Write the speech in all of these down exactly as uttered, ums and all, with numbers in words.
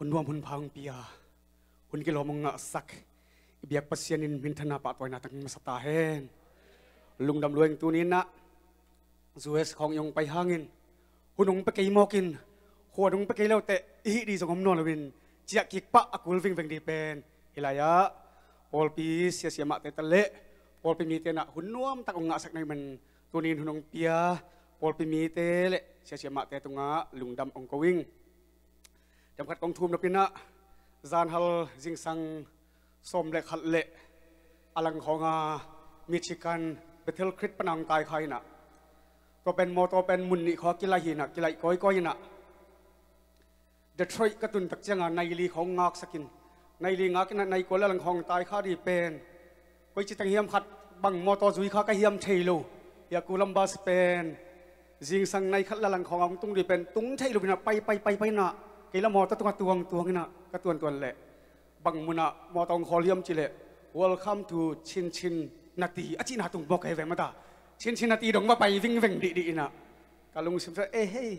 Nuam hun pha hong pia, hun kilawm hong ngahsak i biak Pasian in minthanna, pahtawina tang masa ta hen. Lungdam lua ing. Tuni in ah U S khawng i hong pai hangin hun hong pia kei mawkin, hun hong pia kei lo teh i hih ding zong om nawn loin, ciah kik pah a kul vingveng ding pen hih lai-ah pawlpi siasia mahte ta leh pawlpi mite in ah hun nuamtak hong ngahsak na hih man, tuni in hun hong pia pawlpi mite leh siasia mahte tungah lungdam hong ko ing. Themkhat kong thum nop in ah, zanhal zingsang sawm le khat leh a langkhawng a Michigan Battle Creek pan a hong taikha in ah, tua pen mawtaw pen mun nih khawng a kilaih hi in ah, kilaih kawikawi in ah, Detroit ka tun tak ciang a nai li khawng ngaksak in, nai li ngak in ah nai kua leh a langkhawng taikha ding pen koici teng hiam, khat bang mawtaw zui kha ka hiam thei lo. Hih a Columbus pen zingsang nai khat leh a langkhawng a hong tung ding pen tung theih lo in ah, pai pai pai pai in ah, kei leh mawtaw tungah tuang tuang in ah ka tuantuan leh, bang mun ah mawtaw hong khawl hiam cih leh, "Welcome to Cincinnati," a cihna tung mawk hi ve mata. Cincinnati dong va pai vingveng dihdih in ah, ka lungsim sungah, "Eh hei,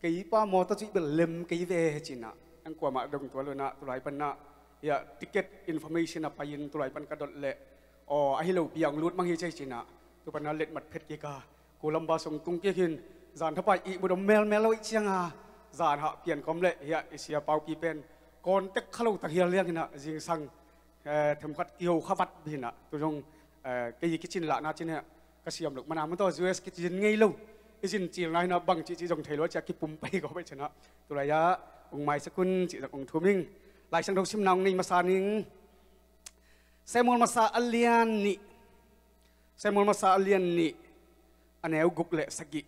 kei pa mawtaw cuih bel lem kei ve," ci in ah, nang kuamah dong tuan lo in ah, tulai pan ah, hih a ticket information a pai in tulai pan ka dot leh, "Aw, ahi lo, bia hong lut mang hi," ci in ah, tu pan ah letmat phet kik a, Columbus hong tung kik in, zan thapai ihmut om melmel lo ahih ciang a, zan hah pian kawm leh hih a i sia Paupi pen contact kha lo tak hial liang in ah, zingsang eh, themkhat kiho kha vat bih in ah, tu zong, eh, kei kicin lahna cih in ah ka siam loh man a, mawtaw U S kicin ngei lo, i zin cilna hi in ah, bangci cih zong thei lo a, ci a kipum pai kawikawi ci in ah, tulai-ah hong maisak un cih zong hong thum ing. Lai Siangtho simna hong nei masa ning. Samuel masa a lian nih, Samuel masa a lian nih, a neu guk leh sagih.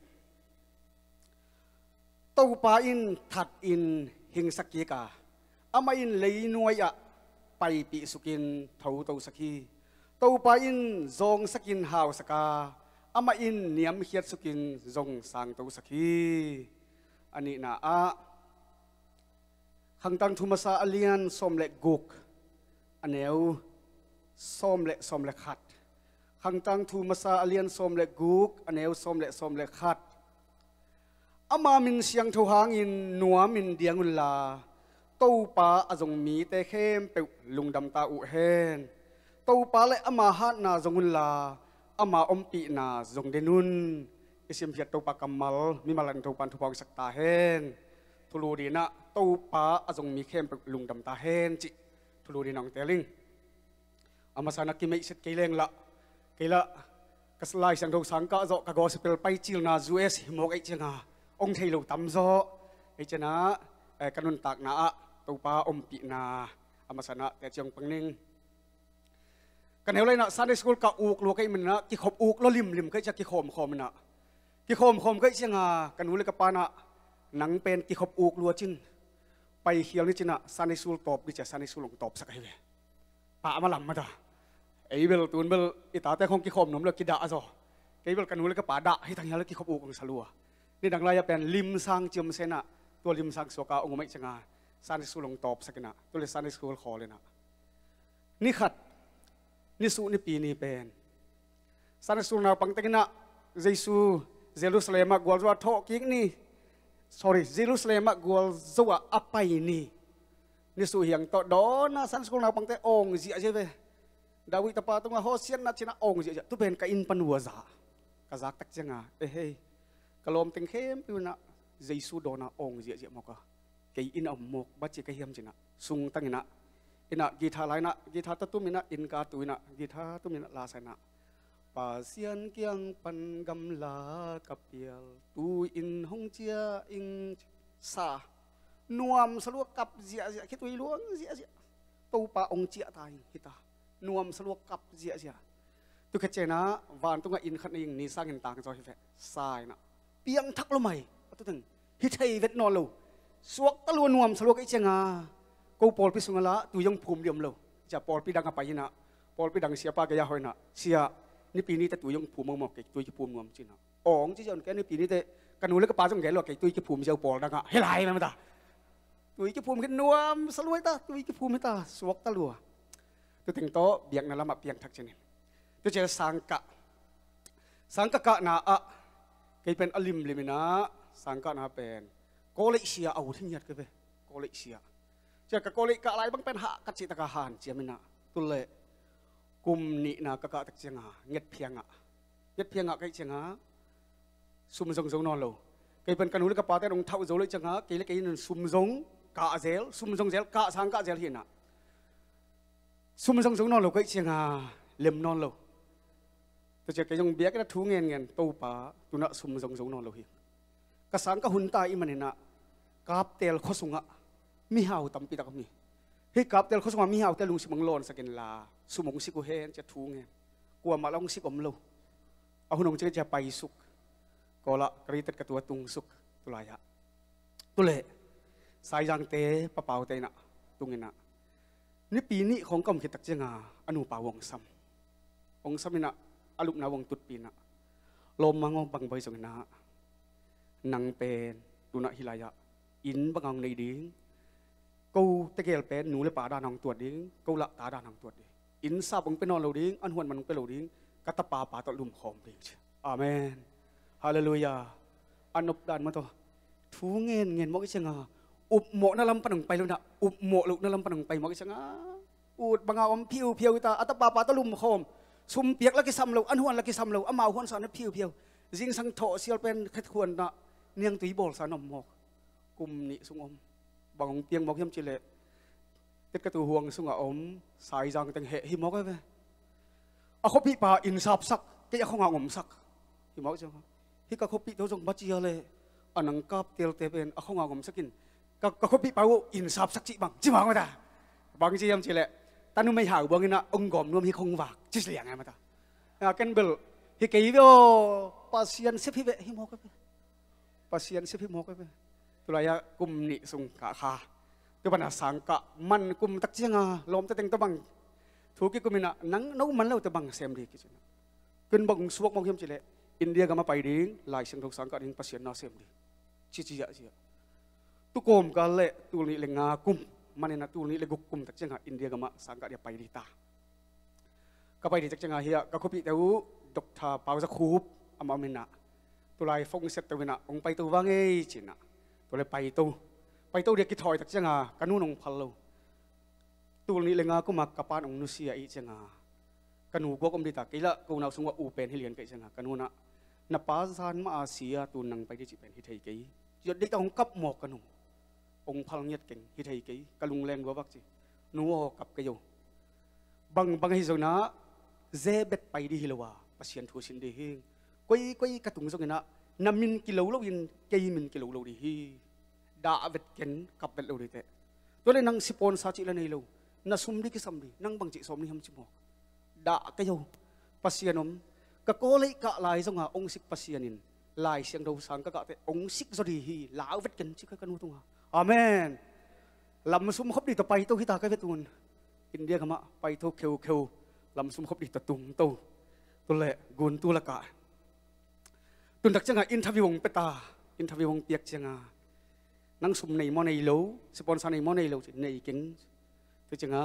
Topa in that in hingsak kik a, amah in leinuai-ah paipih sukin thotosak hi. Topa in zawngsak in hausak a, amah in niamkhiat sukin zong sangtosak hi. A nihna ah, Khangtangthu masa a lian sawm le guk, a neu sawm le sawm le khat. Khangtangthu masa a lian sawm le guk, a neu sawm le sawm le khat. Ama min siangtho hangin nuamin diang unla, Topa a zong mite khempeuh lungdam ta uh hen. Topa leh ama hatna zong unla, ama ompihna zong den un. I simkhiat Topa kammal mimal in Topa in thupha hong sak ta hen. Thulu ding in ah, Topa a zong mi khempeuh lungdam ta hen cih thulu ding in hong teel ing. A masa in ah kimeihset kei leng lah, kei lah ka Lai Siangtho sangkah zawh, ka gospel paicilna U S hi mawk ahih ciang a, hong thei lo tamzaw ahih ciang a, eh, ka nuntakna ah Topa ompihna a masa in ah teci hong pang ning. Ka neu lai in ah Sunday school ka uk lua ka hih man in ah, kikhop uk lua limlim ka hih ciang a, kikhawmkhawm in ah, kikhawmkhawm ka hih ciang a, ka nu leh ka pa in ah, "Nang pen kikhop uk lua cin, paikhial ni cin ah, Sunday school tawp ni cin ah," Sunday school hong tawpsak ahi ve. Pah a malam mata. Ei bel tun bel i tate khawng kikhawm nuam lo, kidah a zaw. Kei bel ka nu leh ka pa dah hi thang hial a, kikhop uk hong sa lua. Nidang lai-ah pen limsang ciamsa in ah, tua limsang suak a hong om ahih ciang a, Sunday school hong tawpsak in ah, tu leh Sunday school khawl in ah. Ni khat, nisuh nipi ni pen Sunday school naupang teng in ah, Jesu Jerusalem ah gualzo a thawh kik ni, sorry, Jerusalem ah gualzo ah a pai ni. Nisuh hiang tawh dawn a Sunday school naupangte awng ziahziah ve. "David tapa tungah Hosianna," ci in ah awng ziahziah. Tu pen ka inn pan uh a za. Ka zak tak ciang a, "Eh hei, ka lawmteng khempeuh in ah Jesu dawn a awng ziahziah mawk a, kei inn ah om mawk, bang ci ka hiam?" ci in ah sungtang in ah, inn ah guitar la in ah, guitar tawh tum in ah, inn ka tu in ah, guitar tum in ah, la sa in ah, "Pasian kiang pan gamla ka pial, tu-in hong ciah ing," sa. Nuamsa lua, kap ziahziah, khitui luang ziahziah. "Topa hong ciah ta ing hi ta." Nuamsa lua, kap ziahziah. Tu khit ciang in ah, "Vantungah inn khat nei ing, ni sangin tangzaw hi veh," sa in ah, piangthak lua mai. A tu teng hi thei vet nawn lo. Suakta lua, nuamsa lua ka hih ciang a, "Ko pawlpi sungah lah tui hong phum ding om lo," ci a pawlpi dang ah pai in ah, pawlpi dang siapa gei ah hawh in ah, "Sia, nipi ni teh tui hong phum hong mawk, kei tui kiphum nuam," ci in ah. "Awng," ci ziau in, "Kei nipi ni teh ka nu leh ka pa zong gel lua, kei tui kiphum ziau pawl dang ah," hi lai mah ta. Tui kiphum khit, nuamsa lua hi ta, tui kiphum hi ta, suakta lua. Tu teng tawh biakna lamah piangthak cin in. Tu ciang sangkah, sangkah kahna ah, kei pen a limlim in ah, sangkahna pen college sia a ut hi ngiat ka ve. College sia. Cia ka college kah lai bang pen hah ka cih taka hanciam inah, tu le kum nihna ka kah tak cianga ngetphiang ah, ngetphiang ah ka hih cianga sum zong zo nawn lo. Kei pen ka nu le ka pate nong thauh zo lo cianga kei le kei in sum zong kah zel, sum zong zel, kah sang kah zel hi inah, sum zong zo nawn lo ka hih cianga lem nawn lo. Tua cia kei zong biakinn ah thu ngen ngen, Topa, tunah sum zong zo nawn lo hi. Ka sang ka hun ta ih maninah Kaptel khua sungah mihau tampi tak om hi. Hih Kaptel khua sungah mihaute lungsim hong lawnsak inla sum hong sik uh hen cia thu ngen. Kuamah la hong sik om lo. A hun hong cing cia paisuk. Kawlah ka ritet ka tua tungsuk. Tulai-ah, tu le Saizangte papaute inah tunginah Nipi nih khawng ka om khit tak cianga a nupa uh hong sam. Hong sam inah a lupna uh hong tutpi inah, lawmmang aw, bang bawi zong inah nang pen tunah hih lai-ah inn banga hong nei ding, ko tegel pen nu le pa dana hong tuat ding, ko lah ta dana hong tuat ding, inn sap hong pia nawn lo ding, an huan man hong pia lo ding, ka tapa pa tawh lumkhawm ding ci. Amen. Halleluiah. A nop dan mah tawh thu ngen ngen mawk ih cianga, upmawhna lam pan hong pai lo inah, upmawh lohna lam pan hong pai mawk ih cianga, ut banga om phiuphiau hi ta, a tapa pa tawh lumkhawm. Sum piak la kisam lo, an huan la kisam lo, amau huansa na phiuphiau. Zingsang thawh sial pen khetkhuan nah niangtui bawlsa na om mawk. Kum nih sung om. Bang hong piang mawk hiam cileh, Tetkatu huang sungah om Saizang teng heh hi mawk a ve. A khuapihpa inn sapsak, kei a khuanga hong omsak hi mawk ciang. Hih ka khuapihte uh zong bacia le, a nang Kaptelte pen a khuanga hong omsak in, ka, ka khuapihpa uh inn sapsak cih bang ci mawk mata. Bang ci hiam cileh, ta numei hau buang inah hong gawm nuam hi khong vak ci liang a mata. A ken bel hi kei ve aw, Pasian sep hi ve hi mawk a ve. Pasian sep hi mawk a ve. Tulai-ah kum nih sung kah kha. Tu pana sangkah man kum tak cianga lawmte teng tawh bang thu kikum inah, nang no man lote bang sem ding kici inah, ken bang suak mawk hiam cileh, India gama pai ding, Lai Siangtho sangkah ding, Pasian na sem ding, cici ah ci ah. Tu kawmkal le tul nih le nga kum, man inah tul nih le guk kum tak cianga India gama sangkah dia pai ding ta. Ka pai ding tak cianga hiah ka khuapihte uh Doctor Pau Za Khup amah om inah, tulai phone set to inah, hong paito vang ei ci inah, tulai paito. Paito dia kithawi tak cianga ka nu nong phal lo. Tul nih le nga kuma ka pan hong nusia ih cianga, ka nu guak om dita, kei lah ko nau sungah u pen hi lian ka ih cianga, ka nu nah, na pa zan mah a sia, tu nang pai ding cih pen hi thei kei. Ciot deihta hong kap mawk ka nu. Hong phal ngiat keng, hi thei kei, ka lungleng luavak ci. Nu aw, kap kei o. Bang, bang ahi zongin ah, ze bet pai ding hi lo a, Pasian thu sin ding hi. Koi, koi ka tung zongin ah, na min kilo lo in, kei min kilo lo ding hi. Dah vet ken, kap vet lo ding teh. Tua le nang sipon sa cih la nei lo, na sum ding kisam ding, nang bang cih sawm ni ham ci mawk. Dah kei o. Pasian om. Ka kawlei kah lai zonga hong sik Pasian in Lai Siangtho sang ka kah teh hong sik zaw ding hi, lau vet ken ci ka, ka nu tunga. Amen. Lamsum khop ding tawh paito hita ka ve tun. India gamah paito kheukheu. Lamsum khop ding tawh tungto. Tuleh guntu lakah, tun tak cianga interview hong pia ta. Interview hong piak cianga, nang sum nei maw nei lo, sponsor nei maw nei lo ci, nei keng. Tua cianga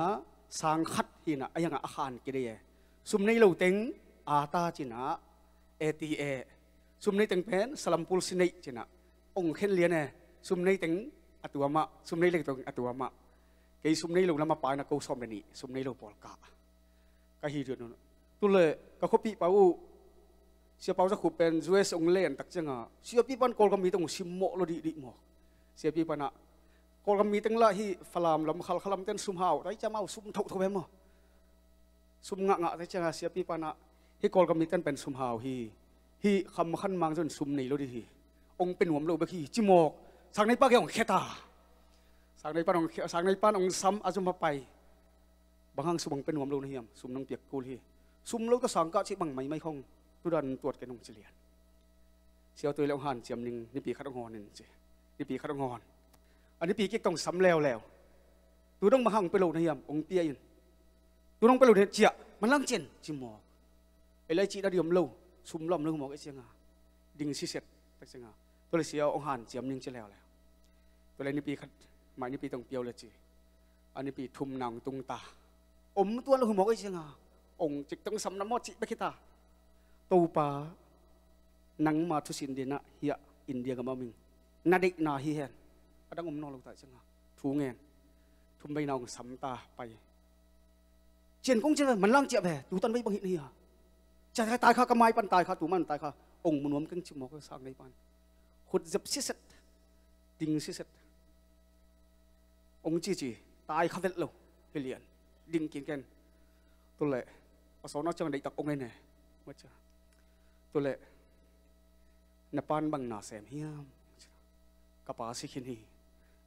sang khat hi inah, a hiangah a khan kidei e. Sum nei lo teng, ata ci inah, A T A. Sum nei teng pen salampul si neih ci inah, hong khen lian e. Sum nei teng a tuamah, sum nei lo teng a tuamah. Kei sum nei lo lamah pai inah ko sawm le nih, sum nei lo pawl kah. Ka hi riat nunah. Tuleh ka khuapihpa uh, Sia Pau Za Khup pen U S hong len tak cianga, siapipan Kawlgam mi teng hong simmawh lo dihdih mawk. Siapipan ah, Kawlgam mi teng lah hih Falam lam, Khalkha lam ten sum hau tai ciang amau sum thohtho ve maw. Sum ngahngah tai cianga siapipan ah, hih Kawlgam mi ten pen sum hau hi. Hih Kham Khan Mang zong sum nei lo ding hi. Hong pia nuam lo bek hi ci mawk. Sangneipa kiang hong khia ta. Sangneipan hong khia, sangneipan hong sam a zum a pai. Bang hang sum hong pia nuam lo na hiam, sum nong piak kul hi. Sum lo tawh sang kah cih bang maimai khong, tudan tuat kei nong ci lian. Siautui le hong hanciam ning, nipi khat hong hawn in ci. Nipi khat hong hawn. A nipi kik tawh hong sam leuleu. Tu dong bang hang hong pia lo na hiam, hong pia in. Tu dong pia lo na hiam, ciah, manlang cin ci mawk. Ei lai cihna ding om lo, sum lo om lo mawk ei cianga. Ding siset tak cianga. Tua le sia hong hanciam ning ci leuleu. Tua le nipi khat, mai nipi tawh hong pia o le ci. A nipi thumna hong tung ta. Om tuan lo hi mawk ei cianga. Hong cik tawh hong sam na maw cih bek hi ta. Topa, nangma thusin dinah hiah India gam a om ing. Na deihna hi hen. A dang om nawn lo ta ei cianga. Thu ngen. Thum vei na ong sam ta pai. Cian kong cian ve, manlang ciah ve, tu tan vei bang hih na hi a. Ciah tai kha, ka mai pan tai kha, tu man tai kha. Ong mu nuam keng ci mawk sang nei pan. Khut zep siset. Ding siset. Ong cici, tai kha vet lo. Hi lian. Ding kin ken. Tule. A sawna ciang deihtak ong ei ne. Tule. Na pan bang na sem hiam? Ka pa si khin hi.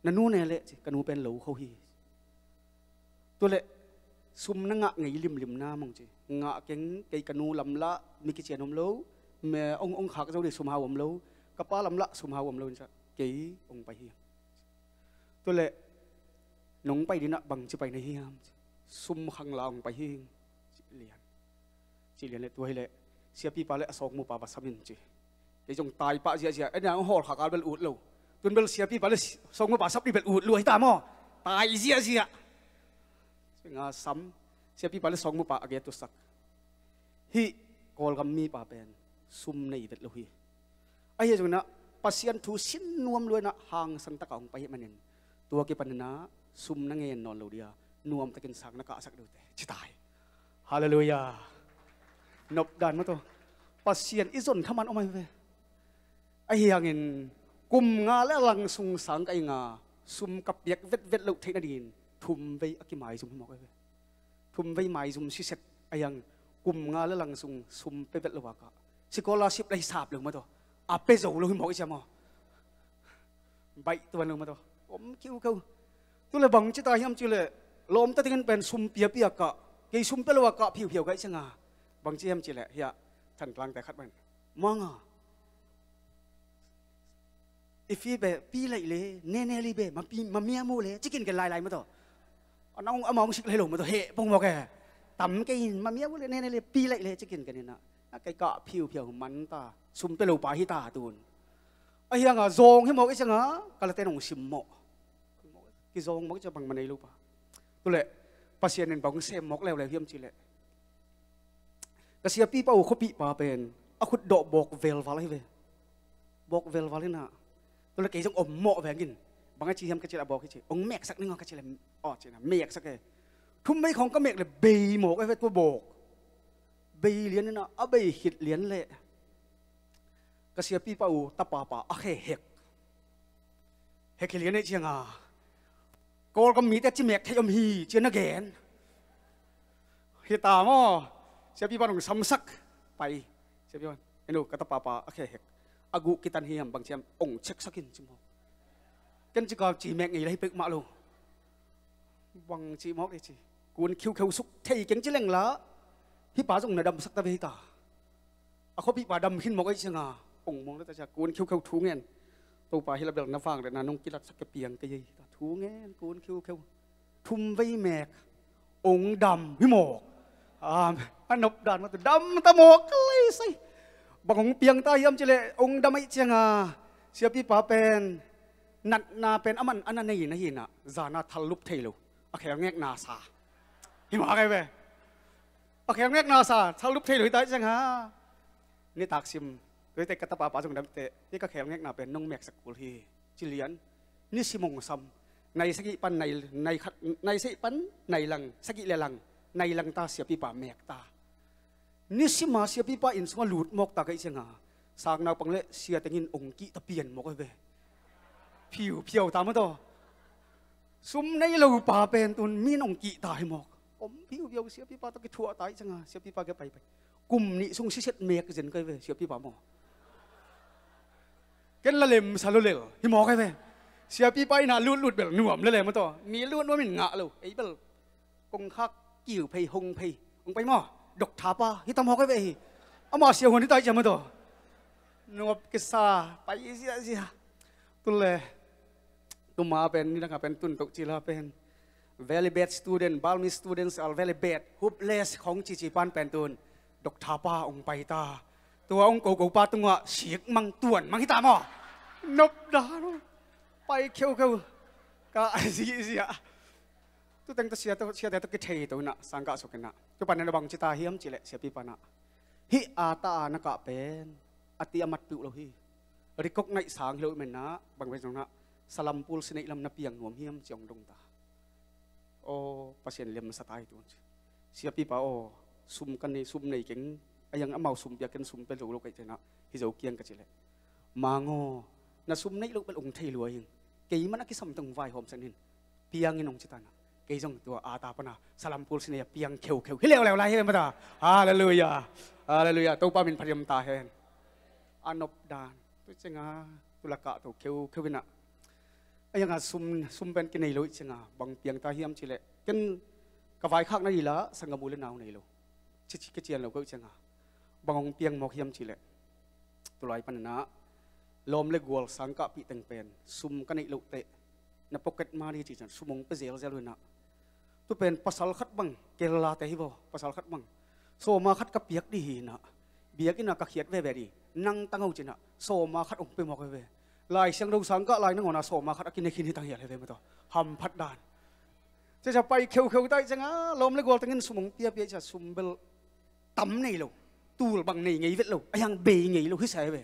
Na nu ne leh ci, ka nu pen lo kho hi. Tule, sum na ngah ngei limlim na mong ci. Ngah keng, kei ka nu lamlah mi kician om lo. Me ong, ong khak zo dih sum hau om lo. Ka pa lamlah sum hau om lo. Kei ong pai hi. Tule, nong pai dinah bang ci pai na hiam? Sum khang la ong pai hi. Ci lian. Ci lian le tua hi le siapipa le a sawngmupa va sam in ci. Kei zong tai pah ziahziah, en ang hawl khak al bel ut lo. Tun bel siapipa le sawngmupa sap dih bel ut lua hi ta maw? Tai ziahziah. Ci nga sam, siapipa le sawngmupa a ge tusak. Hih Kawlgam mipa pen sum nei vet lo hi. Ahi zongin ah Pasian thu sin nuam luainah hangsan taka hong pai hih manin tua kipaninah sum na ngen nawn lo dia nuamtakin sang na kahsak dute ci tai. Halleluiah. Nopdan maw taw. Pasian i zon thaman om ahi ve. Ahi hangin kum nga le a lang sung sang ka i nga sum ka piak vetvet loh theih nadingin thum vei a kimaizum hi mawk ahi ve. Thum vei maizum siset a hiang kum nga le lang sung sum pe vet lo a kah. Scholarship la hisap lo maw taw. A pe zo lo hi mawk i cia maw. Baih tuan lo maw taw. Om kiukheu. Tule bang ci ta hiam ci le lawmta dingin pen sum piapia kah. Kei sum pe lo a kah phiuphiau kah i cia nga. Bang ci hiam ci le hiah Thantlangte khat ban. Manga. I fi be pi laih le nene li be ma pi ma mia mu le cikin ke lailai maw taw. Ana ong ama ong sik lai lo maw taw he pong mawk e. Tam ke in ma mia mu le nene le pi laih le cikin ke nina. Na kei kah phiuphiau man ta sum pe lo pa hi ta tun. A hianga zawng hi mawk i cianga ka la ten ong sim mawh. Kizawng mawk i cia bangmah nei lo pa. Tule Pasian in bang sem mawk leuleu hiam ci le. Ka siapipa uh khuapipa pen a khut dawh bawk velval ahi ve. Bawk velval inah tule kei zong om mawh vengin bang a ci hiam ka ci le a bawk hi ci ong meksak ning aw ka ci le aw cina meksak e. Thum vei khawng ka mek le bei mawk ahi ve tua bawk. Bei lian inah a bei khit lian leh ka siapipa uh tapapa a khe hek. Hek hi lian ei cianga Kawlgam mite cimek thei om hi cia na gen. Hi ta maw? Siapipa nong samsak pai. Siapipa eno ka tapapa a khe hek a guh kitan hiam bang ciam ong ceksak in ci maw? Ken cika cimek ngei la hi pek mah lo. Bang ci mawk le ci kun khiukheu suk thei keng ci leng la. Hi pa zong na damsak ta ve hi ta. A khuapipa dam khin mawk ei cianga ong mawng lata cia kun khiukheu thu ngen. Topa hi la bel na vang le na nong kilatsak ka piang ka yei ta thu ngen kun khiukheu. Thum vei mek ong dam hi mawk. A nopdan mawk tu dam ta mawk ka lei sai. Bang ong piang ta hiam ci le ong dam ei cianga siapipa pen natna pen a man a na nei na hinah zana thal lup thei lo. A khel ngekna sa hi mawk ei ve. A khel ngekna sa thal lup thei lo hi ta ei cianga. Nitak sim tuite ka tapapa zong damte hi ka khel ngekna pen nong meksak kul hi. Ci lian ni sim ong sam nai sagih pan nai khat nai sagih pan nai lang sagih le lang nai lang ta siapipa mek ta. Ni sima siapipa inn sunga lut mawk ta ka i cianga sang naupang le sia tengin ong kih ta pian mawk ahi ve. Phiuphiau ta maw taw. Sum nei lo pa pen tun min ong kih ta hi mawk. Om phiuphiau siapipa tawh kithuah ta i cianga siapipa ke paipai. Kum nih sung siset mek zen kai ve siapipa maw. Ken la lem sa lo lel hi mawk ai ve. Siapipa ina lutlut bel nuam lele maw taw mi lut nuam in ngah lo ei bel. Kongkhak kiu phei hong phei hong pai maw. Dok thapa hi ta mawk ai ve hi. Ama sia huan hi ta i cia maw taw. Nuap kisa pai ziazia. Tule tuma pen ni danga pen tun toh cila pen very bad student, Burmese students are very bad, hopeless khong cici pan pen tun doctor pa ong pai ta. Tua ong koko pa tungah sik mang tuan mang hi ta maw. Nop da lo pai kheukheu ka zihziah. Tuteng ta sia ta sia ta kithei to na sangkah suk ina. Tupan na bang cita hiam cile siapi pana. Hi ata a na kah pen ati amat piuh lo hi. Recognize sang hi lo menna bang pen zong na salampul sineih lam na piang nuam hiam ciong dong ta. Aw, Pasian liamsa ta hi tun ci. Siapipa aw, sum ka nei, sum nei keng, a hiang amau sum pia ken sum pia zo lo ka hih ciangah, hi zo kiang ka cih leh, Mang aw, na sum neih loh bel ong thei lua ing. Kei man a kisam teng vaihawm sen in, piang in ong ci tanah, kei zong tua a ta pana salampul sinei a piang kheukheu hi leuleu lai hi ve mata. Halleluiah. Halleluiah. Topa min phat hiam ta hen. A nop dan tu ciangah, tu lakah to kheukheu inah, a hiangah sum, sum pen kinei lo ih ciangah bang piang ta hiam cih leh, ken ka vaikhak na dih lah sanggam u le nau nei lo, ci, ci, ka cian lo ko ih ciangah bang hong piang mawk hiam cih leh, tulai paninah lawm le gual sang kahpih teng pen sum ka neih loh teh na pocket money ci cian sum hong pia zelzel uh inah, tu pen pasal khat bang, Kerala te hi baw, pasal khat bang, sawma khat ka piak dih hi inah, biakinn ah ka khiat veve dih, nang tang ho cinah sawma khat hong pia mawk veve. Lai Siangtho sang kah lai nangawnah sawma khat a kine khin hi tang hial hi ve mataw. Hamphat dan. Cia cia pai kheukheu ta ih ciangah lawm le gual tengin sum hong piapia ih ciah sum bel tam nei lo, tul bang nei ngei vet lo, a hiang bei ngei lo hi sa hi ve.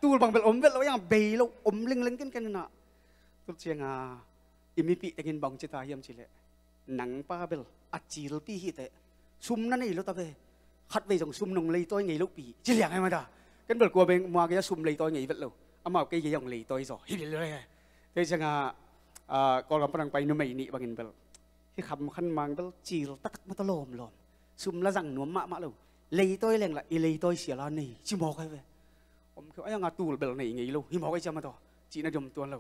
Tul bang bel om vet lo, a hiang bei lo, om lengleng kenken inah. Tu ciangah i mipih tengin bang ci ta hiam cih leh, nang pa bel a cilpi hi teh, sum na nei lo ta ve, khatvei zong sum nong leitawi ngei lohpi ci liang hi mata. Ken bel kua beng mua gei a sum leitawi ngei vet lo, amau kei gei a hong leitawi zaw hi lel lo he. Tei ciangah, ah, Kawlgam pan hong pai numei nih bangin bel, hi kham khan mang bel cil taktak mata lawmlawm, sum la zang nuam mahmah lo, leitawi leng lah i leitawi siala nei ci mawk hi ve. Om kheu a hiangah tul bel nei ngei lo hi mawk ei ciam a taw, cihna diom tuan lo.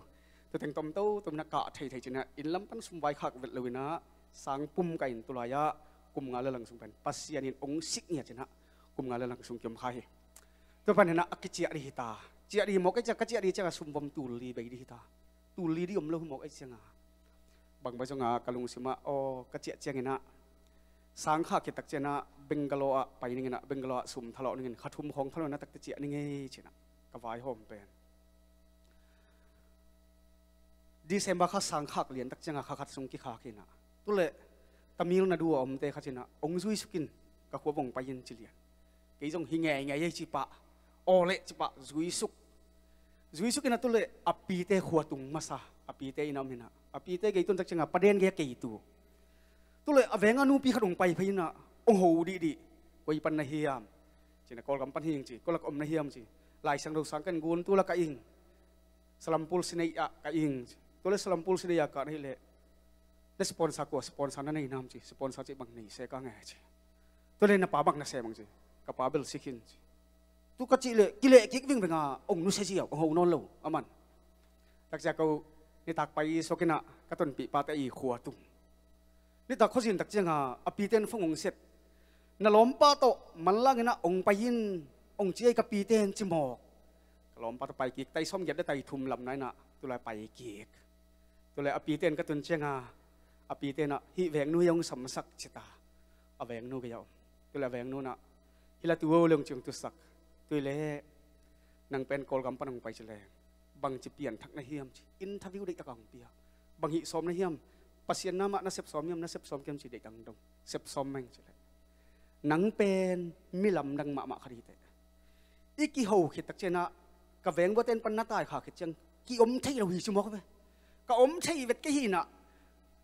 Tua teng tom to, tua minah kah thei thei cinah, inn lam pan sum vaikhak vet lo inah, sang pum kah in tulai-ah kum nga le lang sung pen Pasian in ong sik ngiat cinah, kum nga le lang sung kiom kha hi. Tua pan hinah a kiciah dih hi ta. Ciah dih hi mawk ei ciah, ka ciah dih ciangah sum vom tul li bei dih hi ta. Tul li dih om lo hi mawk ei ciangah, bang bai zongah ka lungsimah aw ka ciah cianginah, sang kha khit tak cianah Bangalore ah pai ninginah, Bangalore ah sum thalawh ningin, kha thum khawng thalawh na takte ciah ning ei cinah ka vaihawm pen. December kha sang khak lian tak ciangah kha khat sung kikhak inah, tuleh Tamil Nadu a omte kha cinah ong zuisukin, ka khua vong pai in ci lian. Kei zong hi ngeingei ei cipah, aw leh cipah zuisuk. Zuisuk inah tuleh a pite khua tung masa, a pite inah om inah, a pite gei tun tak ciangah paden gei a kei tu. Tuleh a venga nupi khat ong pai phei inah ong ho dihdih. Koi pan na hiam cinah, Kawlgam pan hi ing ci. Koi lak om na hiam ci. Lai Siangtho sang ken gun tu lak ka ing, salampul sinei ah ka ing ci. Tuleh salampul sinei ah ka na hileh, na sponsor kua, sponsor na nei nam ci. Sponsor ci bang nei se ka nge ci. Tuleh na pa bang na se bang ci. Ka pa bel sikhin ci. Tu ka cih leh kileh kik vingveng a, ong nusia ziau, ong ho nawn lo aman. Takcia ko nitak pai suak inah ka tonpih pate i khua tung. Nitak khuazin tak ciangah a pite in phone ong set. Na lawmpa tawh manlang inah ong pai in, ong ci ei ka pite in ci mawk. Ka lawmpa tawh pai kik, tai sawm giat le tai thum lam na inah tulai pai kik. Tuleh a pite in ka tun ciangah, a pite inah hih vengnu hi ong samsak ci ta. A vengnu gei a om. Tuleh a vengnu inah, hi la tu o le ong ci ong tusak. Tui leh nang pen Kawlgam pan ong pai ci leh, bangci pianthak na hiam ci. Interview deihtak a ong pia. Bang hih sawm na hiam? Pasian na mah na sep sawm hiam, na sep sawm kiam ci deihtak ong dong. Sep sawm meng ci leh, nang pen mi lamdang mahmah khat hi teh. I kiho khit tak cianah ka vengbuaten pan na tai kha khit ciang ki om thei lo hi ci mawk ve. Ka om thei vet kei hi inah,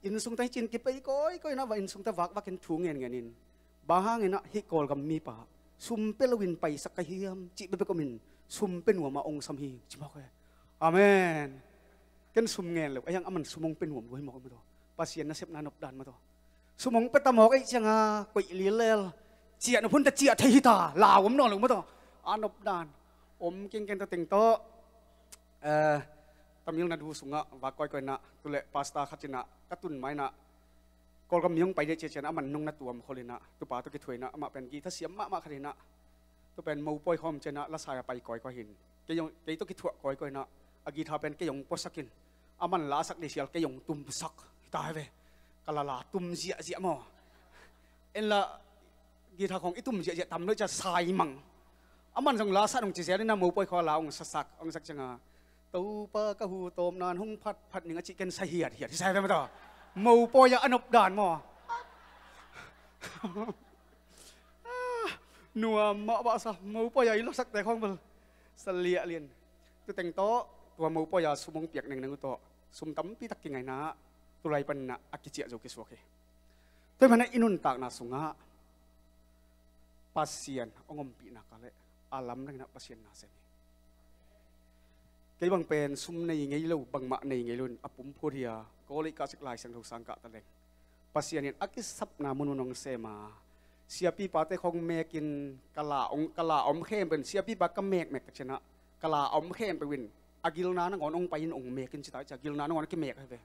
inn sung ta hi cin kipei kawikawi inah va inn sung ta vakvak in thu ngenngen in, bang hang inah hih Kawlgam mipa sum pia loin paisak ka hiam cih bekbek om in, sum pia nuam a ong sam hi ci mawk ve. Amen. Ken sum ngen lo, a hiang aman sum ong pia nuam lo hi mawk ve mataw. Pasian na sepna nop dan mataw. Sum ong pia ta mawk ei ciangah koih lillel, ciah nop hun ta ciah thei hi ta, lau om nawn lo mataw. A nop dan om kengkeng ta teng tawh, eh, Tamil Nadu sungah vak kawikawi inah, tuleh pastor khat inah ka tun ma inah, Kawlgam mi hong pai deh ciacian aman nung na tuam khol inah, tupa tawh kithuah inah, amah pen guitar siam mahmah khat inah, tu pen mopawi khawm cianah lasai a pai kawikawi hin. Kei hong, kei tawh kithuah kawikawi inah, a guitar pen kei hong puasak in, aman lasak dei sial kei hong tumsak hi ta hi ve. Ka lala tum ziahziah maw. En la guitar khawng i tum ziahziah tam lo cia saimang. Aman zong lasa dong ci zel inah mopawi khaw a la hong sasak, hong sak ciangah, Topa ka hu tawm nan hong phatphat ning a cih ken sa hiathiat hi sa hi ve mataw. Mopawi ah a nop dan maw. Nuam mah bahsa, mopawi ah i lasakte khawng bel sa liahlian. Tu teng tawh tua mopawi ah sum hong piak nengneng uh tawh sum tampi tak kingainah, Tulai panin ah a kiciah zo kisuak hi. Tua hi manin ah i nuntakna sungah Pasian hong ompih nak leh a lamdang in ah Pasian na sem hi. Kei bang pen sum nei ngei lo, bangmah nei ngei lo in a pumphut hi a, college kah sik, Lai Siangtho sang kah taleng Pasian in a kisapna munmun hong sem a, siapipate khawng mekin ka la hong, ka la om khempeuh in, siapipa ka mekmek tak ciangin ah ka la om khempeuh in a gilna nangawn hong pai in hong mek in ci ta, a gilna nangawn a kimek hi ve.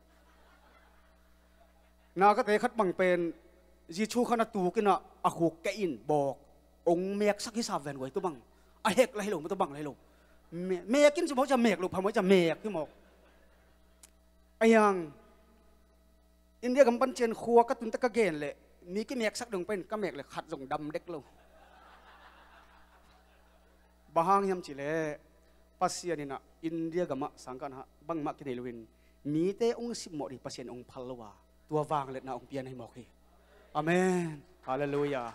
Na ka te khat bang pen zi chu khan a tuk in ah a khuk keh in bawk, hong meksak hi sa ven guai, tua bang a hek la hi lo, tua bang la hi lo. Me-, mek in ci mawk, ci a mek lo phamawh, ci a mek hi mawk. A hiang India gam pan ciang khua ka tun tak ka gen leh mi kimeksak dong pen ka mek leh khat zong dam dek lo. Bang hang hiam cih leh Pasian in ah India gamah sangkah ah bangmah kinei lo in mite hong simmawh ding Pasian hong phal lo a, tua vangliatna hong pia na hi mawk hi. Amen. Halleluiah.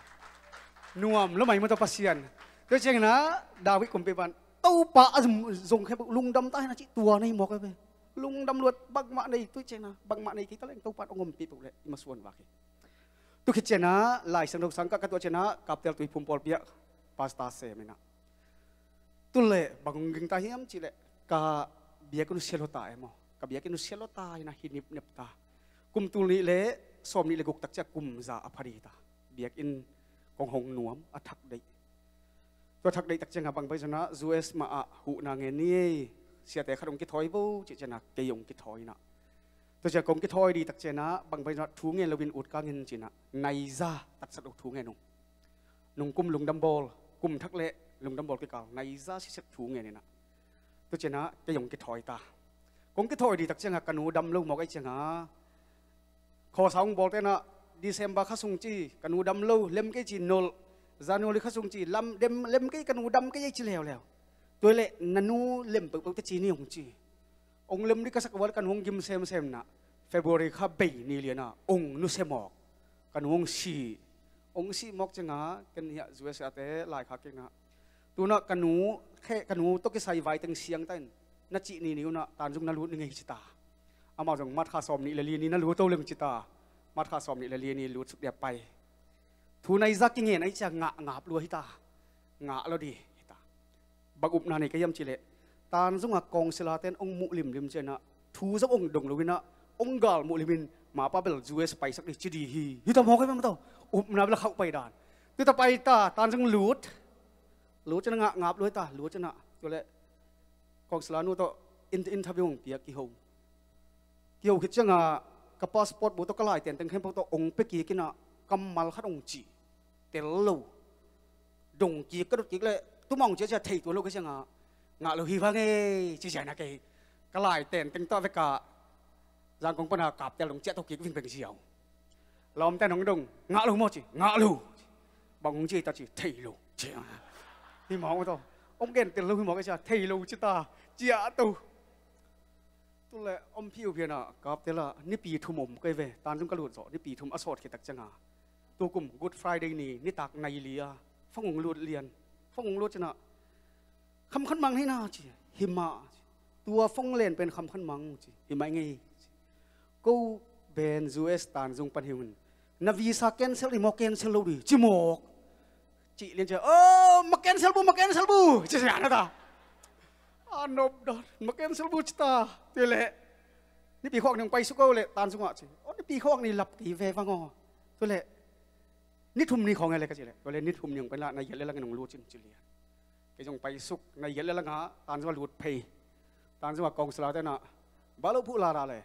Nuam lo mai maw tua Pasian. Tua ciangin ah David kumpipa in Topa a zong khe beuh lungdam ta hen a cih tua na hi mawk hi ve. Lungdam luat, bangmah nei, tua ciangin ah bangmah nei kei taleng Topa in hong ompih peuh leh i masuan vak hi. Tua khit ciangin ah Lai Siangtho sang kah ka tuah ciangin ah Kaptel Tuiphum pawlpi ah pastor sem in ah, tu leh bang hong ging ta hiam cih leh ka biakinn uh sia lua ta e maw. Ka biakinn uh sia lua ta in ah hi nipnep ta. Kum tul nih leh sawm nih leh guk tak ciang kum za a pha ding ta. Biakinn kong hong nuam a thak deih. Tua thak deih tak ciangin ah bang pai zong ah U S mah ah huhna ngen ni ei, siate khat hong kithawi vo cih ciangin ah kei hong kithawi in ah, tua ciang kong kithawi ding tak ciangin ah bang pai zong ah thu ngen lo in ut kang in ci-in ah nai za tatsat uh thu ngen ung. Nung kum lungdam bawl, kum thak leh lungdam bawl kikal nai za siset thu ngen in ah, tua ciangin ah kei hong kithawi ta. Kong kithawi ding tak ciangin ah ka nu dam lo mawk ahih ciangin ah, khawsa hong bawlte in ah December kha sung ci, ka nu dam lo, lem kei ci nolh. January kha sung ci, lam, dem, lem kei, ka nu dam kei ei ci leuleu. Tua leh na nu lem peuhpeuh teh ci ni hong ci. Hong lem ding ka sak a, ka nu hong gim semsem in ah February kha bei ni lian ah hong nusia mawk. Ka nu hong si. Hong sih mawk ciangin ah ken hiah U S A te laikhak kei in ah, tu-in ah ka nu, khe, ka nu tawh kisai vai teng siang ta in, na cih ni ni un ah Tanzung na lut ning ei ci ta. Amau zong March kha sawm nih leh li ni na lut to leng ci ta. March kha sawm nih leh li ni lut suk ding a pai. Thu nai za kingen ahih ciang ngah ngap lua hi ta. Ngah lo ding hi ta. Bang upna nei ka hiam cih leh Tanzung a kawngsila ten hong muh limlim ciangin ah thu zong hong dong lo in ah hong gal muh lim in, mapa bel U S paisak ding ci ding hi. Hi ta mawk hi bang maw tawh. Upna bel a khauh pai dan. Tua ta pai ta, Tanzung lut. Lut ciangin ah ngah ngap lua hi ta, lut ciangin ah. Tua leh kawngsila nu tawh in, interview hong pia, kiho. Kiho khit ciangin ah ka passport bu tawh, ka lai tenteng khempeuh tawh hong pia kik in ah kammal khat hong ci. Tel lo. Dong kik, ka dot kik leh tu mah hong ci a, ci a thei tuan lo ka ciangin ah ngah lo hi vang ei ci ziau in ah kei ka lai tenteng tawh vek a Zangkong pan a Kaptel dong ciah to kik vingveng ziau. Lawmten hong dong, ngah lo maw ci, ngah lo. Bang hong ci ta ci, thei lo ci. Hi mawk maw tawh. Hong gen tel lo hi mawk ei ci a, thei lo ci ta. Ciah to. Tu leh om phiuphiu in ah Kaptel ah nipi thum om kei ve. Tanzung ka lut zawh nipi thum a sawt khit tak ciangin ah, tu kum Good Friday ni, nitak nai li a, phone hong lut lian. Phone hong lut ciangin ah, khamkhat mang hi na ci. Hi mah ci. Tua phone len pen khamkhat mang ci. Hi mah ing ei ci. Ko Ben, U S Tanzung pan hi ung in, na visa cancel ding maw, cancel lo ding ci mawk. Cih lian ciang, oh, ma cancel bu, ma cancel bu ci sa na ta. A nop dot, ma cancel bu ci ta. Tua leh nipi khuak nih hong pai suk o leh Tanzung ah ci. Oh, nipi khuak nih lap kei ve vang aw. Tua leh ni thum ni khawng e leh ka cih leh, tua leh ni thum ni hong pai in ah nai giat leh lang in hong lut cin ci lian. Kei zong pai suk, nai giat leh lang ah Tanzung ah lut phei. Tanzung a kawngsila ten ah, bang lo phuh la da leh?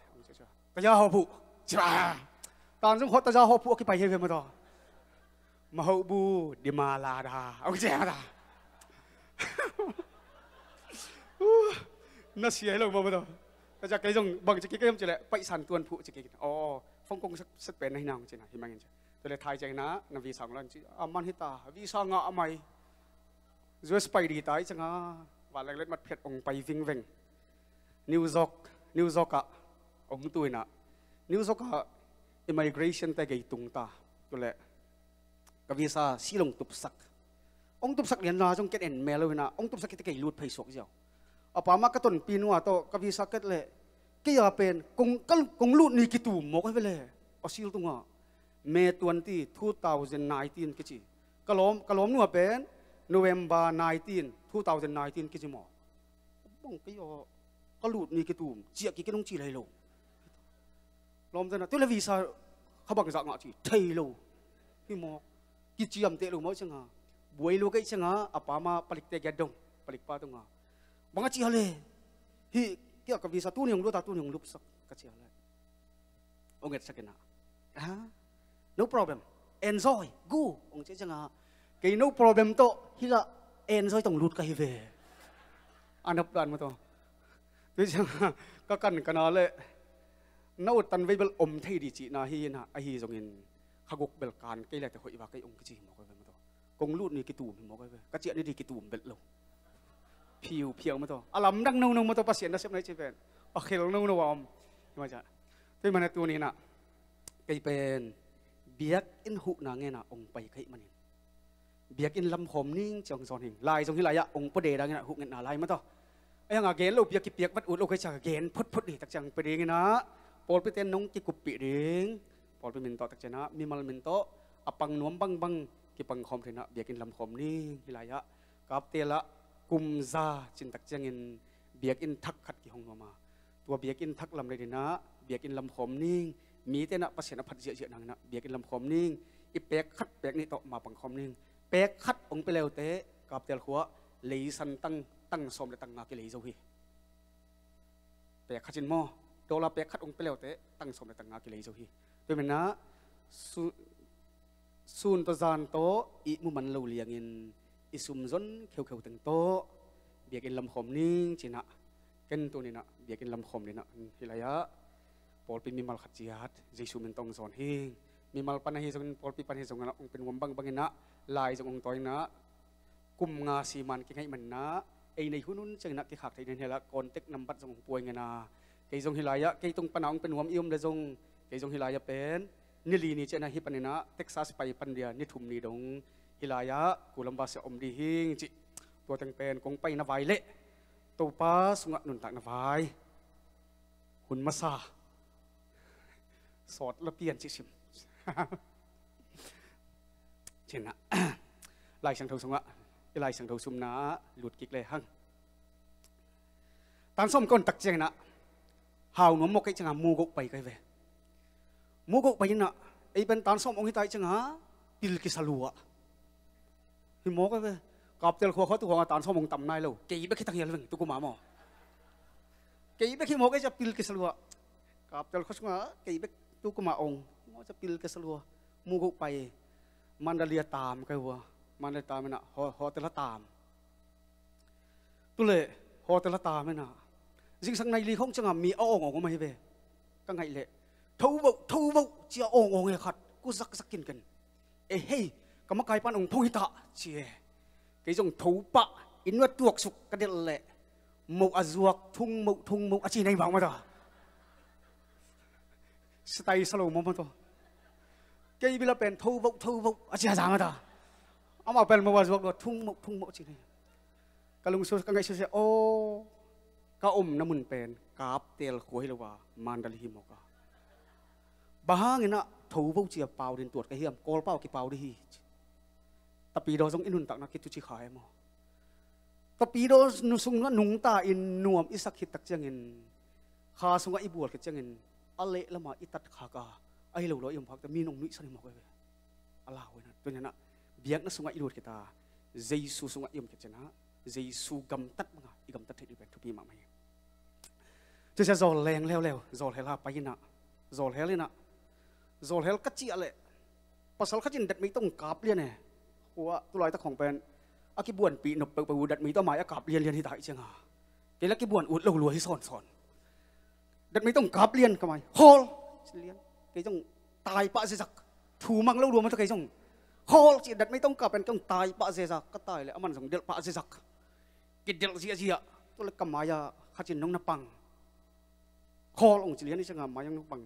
Taza haw phuh ci a. Tanzung khawng taza haw phuh a kipai hi ve maw tawh. Ma haw bu, di ma la da, hong ci a ta. Na sia hi lo maw tawh. Taza, kei zong bang ci kik ka hiam cih leh, paisan tuan phuh ci kik. Aw, phone kong set, set pen na hi na hong ci in ah, hi mah ing ci. Tua leh thai ciangin ah na visa hong la in ci. A man hi ta, visa ngah a mai. U S pai ding ta ahih ciangin ah vanleng letmat phiat hong pai vingveng. New York, New York ah hong tu in ah, New York ah immigration te gei tung ta. Tua leh ka visa seal hong tupsak. Hong tupsak lian la zong ken en mel lo hi in ah, hong tupsak khit teh kei lut phei suak ziau. A pa mah ka tonpinu a tawh ka visa ket leh Kei a pen kong, kal-, kong lut ni kitum mawk ahi ve le. A sil tungah May twenty, two thousand nineteen kici. Ka lawm, ka lawmnu a pen November nineteen, two thousand nineteen kici maw. Bang kei a ka lut ni kitum ciah kik in hong ci lai lo. Lawmte na tu le visa kha bangzah ngah ci thei lo. Hi mawk. Kiciamteh lo mawk cianga buai lo kei cianga a pa ma palikte giat dong, palikpa tunga bang a ci a le. Hi kia ka visa tuni hong lut a, tuni hong lupsak ka ci a le. Hong etsak ina. Ha? No problem. Enjoy. Gu. Hong ci cianga kei no problem tawh hi la enjoy tong lut ka hi ve. Anap dan ma tawh. Tui cianga ka kan kana le na ut tan vei bel om thei di cihna hi ina, ahi zongin kha guk bel kan kei le te hoih va kei hong kici hi mawk ahi ve ma tawh. Kong lut ni kitum hi mawk ahi ve. Ka ciah ni di kitum bel lo. Phiu phiau ma tawh. A lamdang nono ma tawh Pasian nasepna i ci pen a khel nono a om. Hi ma ciah. Tui mana tuni ina kei pen biakinn huhna ngena hong pai ka hih manin biakinn lamkhawm ning ci hong zawn hing. Lai zong hi lai-ah hong pua de dangin ah huh ngetna lai ma tawh. Ahi hanga gen lo piak kipiak vat ut lo kei ciang gen phutphut hi tak ciang pia dingin ah pawlpite nong kikuppih ding. Pawlpi min tawh tak ciang ah mimal min tawh a pang nuam bangbang kipangkhawm thei-in ah biakinn lamkhawm ning hi lai-ah Kaptel ah kum za cin tak ciangin biakinn thak khat kihong nuam a. Tua biakinn thak lam le dinah biakinn lamkhawm ning. Mite nah Pasian a phat ziahziah nanginah biakinn lamkhawm ning. I pek khat pek nih tawh ma pangkhawm ning. Pek khat hong pia leute Kaptel khua leisan tang, tang sawm le tang nga kilei zo hi. Pek khat in maw, dollar pek khat hong pia leute tang sawm le tang nga kilei zo hi. Tua menah su sun tawh zan tawh ihmu man lo liangin i sum zon kheukheu teng tawh biakinn lamkhawm ning cinah ken tuninah biakinn lamkhawm dinah hi lai-ah pawlpi mimal khat ciat Jesu min tawh hong zawn hing. Mimal pan ahi zongin pawlpi pan ahi zongin hong pia nuam bangbanginah lai zong hong tawi inah kum nga siman kingaih manna ei nei hunhun cianginah kikhak thei den hialah contact nambat zong hong puai ngena. Kei zong hi lai-ah kei tung pana hong pia nuam i om le zong kei zong hi lai-ah pen ni li ni cianah hi paninah Texas pai pan dia ni thum ni dong hi lai-ah kulam basia om di hing cih. Tua teng pen kong paina vai leh Topa sungah nuntakna vai hun masa sawt la pian cih sim. Cinah Lai Siangtho sungah i Lai Siangtho sumna ah lut kik le hang. Tan sawm ka on tak cianginah hau nuam mawk kei ciangah mugoh pai kai ve. Mugoh pai inah ei pen tan sawm hong hi tai ciangah pil kisa lua. Hi mawk ai ve. Kaptel khua khua tu khua nga tan sawm hong tam nai lo. Kei bek hi tang hial veng tu kuma maw. Kei bek hi mawk ai cia pil kisa lua. Kaptel khua sunga kei bek tu kuma ong maw cia pil kisa lua. Mugoh pai. Mandalay a tam kai hua. Mandalay tam inah ho-, hotel a tam. Tule hotel a tam inah zingsang nai li khong ciangah mi a awngawng om ahi ve. Ka ngaih leh tho voh, tho voh cia awngawng e khat ku zakzak kinken. E hei, ka makai pan ong thong hita ci e. Kei zong tho pah inn a tuaksuk ka delh leh moh a zuak thung moh thung moh a ci nei bang mata. Sitai sa lo maw mata. Kei bila pen tho voh, tho voh a ci a za mata. Amah pen moh a zuak lua thung moh thung moh a ci nei. Ka lungsu ka ngaihsut sia aw ka omna mun pen Kaptel khua hi lo a Mandalay hi mawk a. Bang hanginah tho vo cia pau din tuat ka hiam? Kawl pau kipau di hi. Tapidaw zong i nuntakna kituci kha e maw? Tapidaw nu sungah nungta in nuam i sak hit tak ciangin kha sungah i bual khit ciangin a leh lama i tat khak a ahi lo law i om khakte mi nong nuihsan hi mawk e ve. A lau inah tuninah biakna sungah i lut khit a Jesu sungah i om khit cianah Jesu gamtat banga i gamtat theih dih pen thupi mahmah hi. Cucia zawl leng leuleu zawl hel ha pai inah zawl hel inah zawl hel ka ciah leh pasal khatin datmei tawh kap lian e. Khua tulaitak khong pen a kibuanpih nop peuhpeuh uh datmei tawh mai a kap lianlian hi ta hi cianga kei la kibuan ut lo lua hi sawnsawn. Datmei tawh kap lian ka mai hawl ci lian. Kei zong tai pah zezak. Thu mang lo lua mata kei zong hawl ci datmei tawh kap pen kei zong tai pah zezak ka tai le aman zong delh pah zezak. Kidelh ziahziah tu le ka mai-a khatin nong na pang. Khawl ong ci lian i cianga mai-a nong pang.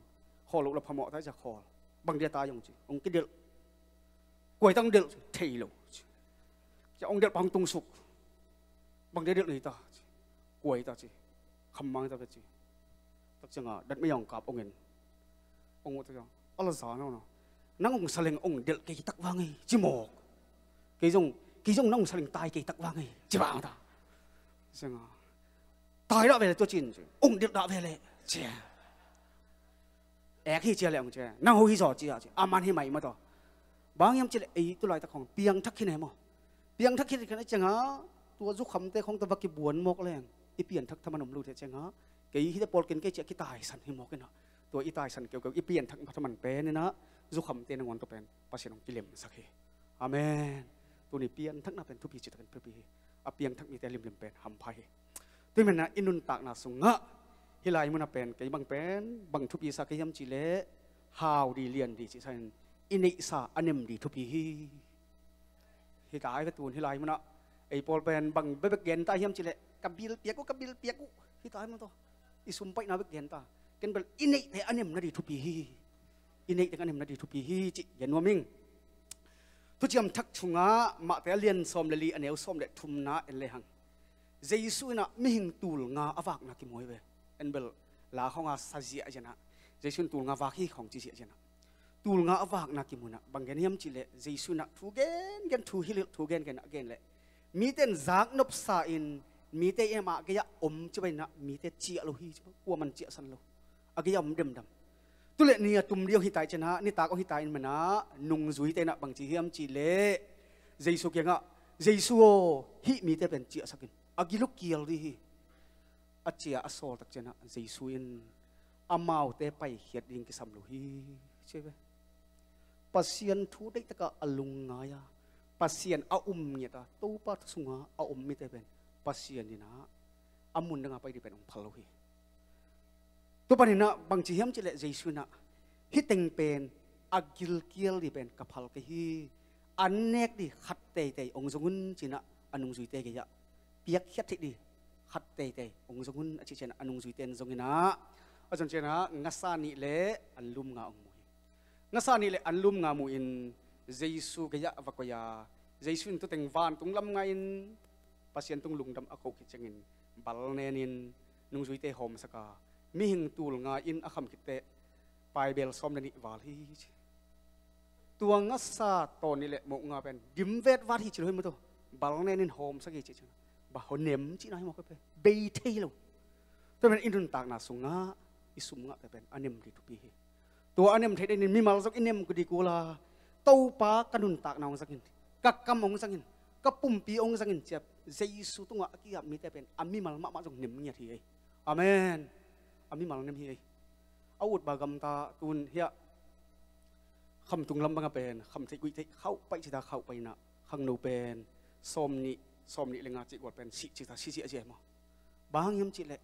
Khawl lo la phamawh ta i cia khawl. Bang dia tai ong ci ong kidelh. Kuai tang delh thei lo. Cia ong delh pang tungsuk. Bang dia delh nei ta ci. Kuai ta ci. Khammang ta ci. Tak ciangah datmei hong kap hong en. Hong ut tak ciangah a la za no no. Nang hong saleng hong delh kei tak vang ei ci mawk. Kei zong, kei zong nang hong saleng tai kei tak vang ei ci bang ta. Ciangah tai dah ve le tua cin ci. Hong delh dah ve le ci. Ek hi cia le hong cia. Nang ho hi zaw cia ci. A man hi mai maw tua. Bang hiam ci le ei tu laitak hong piangthak hi ne maw. Piangthak hi kan a ciangah tua zukhamte khong ta va kibuan mawk leng i pianthak thaman om lo thei ciangah kei hite pawl ken kei ciah kitaisan hi mawk inah tua i taisan keukeu i pianthak thaman pen inah zukhamte nangawn tua pen Pasian hong kilemsak hi. Amen. Tuni pianthakna pen thupi citakin thupi hi. A piangthak mite limlim pen hampha hi. Tui menah i nuntakna sungah hih lai munah pen kei bang pen bang thupi sa kei hiam cihleh hau di lian di cihsa in i neihsa a nem di thupi hi. Hita ai ve tun hih lai munah ei pawl pen bang bebek gen ta hiam cihleh ka bil piak uh, ka bil piak uh hita ai mun tawh i sumpaihna bek gen ta. Ken bel i neihte a nemna di thupi hi. I neihte a nemna di thupi hi cih gen nuam ing. Thuciam Thak sungah Mahte a lian sawm le li a neu sawm le thumna en lehang Jesu inah mihing tul nga a vakna kimu hi ve. En bel la khawng a sa ziahziah inah Jesu in tul nga vak hi khawng ci ziahziah inah tul nga a vakna kimu inah bang gen hiam cihleh Jesu inah thu gengen thu hilhilh thu gengen a gen leh mite in zaknopsa in mite in amah gei-ah om ci bang inah mite ciah lo hi ci bang kuaman ciahsan lo. A gei-ah om demdam. Tuleh ni a tum di aw hitai cianah nitak aw hitai in manah nungzuite inah bangci hiam cihleh Jesu kiangah Jesu aw hih mite pen ciahsakin a gil uh kial di hi. A ciah a sawltak cianah Jesu in amaute paikhiat ding kisam lo hi ci ve. Pasian thu deihtakah a lungngai a Pasian a um ngiat a Topa thu sungah a om mite pen Pasian inah a mun dangah pai di pen hong phal lo hi. Tua paninah bangci hiam cihleh Jesu inah hih teng pen a gilkial di pen ka phal kei hi. An nek di khat teitei hong zong un cinah a nungzuite gei-ah piakkhiat theih di khat teitei hong zong un a cih cianah a nungzuite in zong inah a zon cianah ngasa nih le an lum nga hong mu hi. Ngasa nih le an lum nga mu-in Jesu gei-ah va koih a Jesu in tuteng vantung lam ngah in Pasian tung lungdam a koh khit ciangin bal nenin nungzuite hawmsak a mihing tul nga in a kham khitteh paibel sawm le nih val hi ci. Tua ngasa tawn nih le moh nga pen dim vet vat hi ci lo hi maw tu. Bal nenin hawmsak hi ci ci. Ba hawnem cihna hi maw ka pe bei thei lo. Tua pen i nuntakna sungah i sum ngahte pen a nem di thupi hi. Tua a nem theih denin mimal zong i nem kudi kula Topa ka nuntakna hong zangin ka kam hong zangin ka pumpi hong zangin ciap Jesu tungah a kiap mite pen a mimal mahmah zong nem ngiat hi ei. Amen. A mimal nem hi ei. A ut ba gamta tun hiah khamtung lam banga pen kham theih guih theih khauh paih cita khauh paih inah khangno pen sawm nih sawm nih le nga cih gual pen sih cita sih ziahziah hi maw. Bang hang hiam cihleh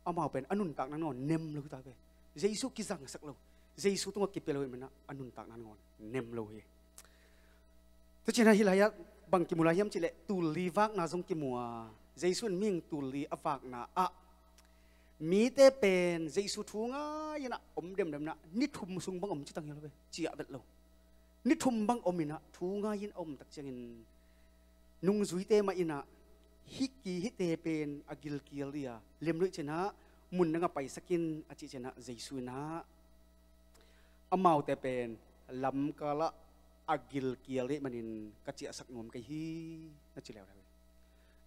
amau pen a nuntakna nangawn nem lo hi ta ve. Jesu kizangsak lo Jesu tungah kipia lo hi manah a nuntakna nangawn nem lo hi. Tucinah hih lai-ah bang kimu lai hiam cihleh tul li vakna zong kimu a Jesu in mihing tul li a vakna ah mite pen Jesu thu ngai inah om demdemnah ni thum sung bang om citang hi lo ve. Ciah vet lo ni thum bang om inah thu ngai in a omtak ciangin nungzuite mah inah hih ki hihte pen a gilkial dia lem luih cianah mun dangah paisakin a cih cianah Jesu inah amaute pen lamkalah a gilkial deih manin ka ciahsak nuam kei hi na ci leuleu hi.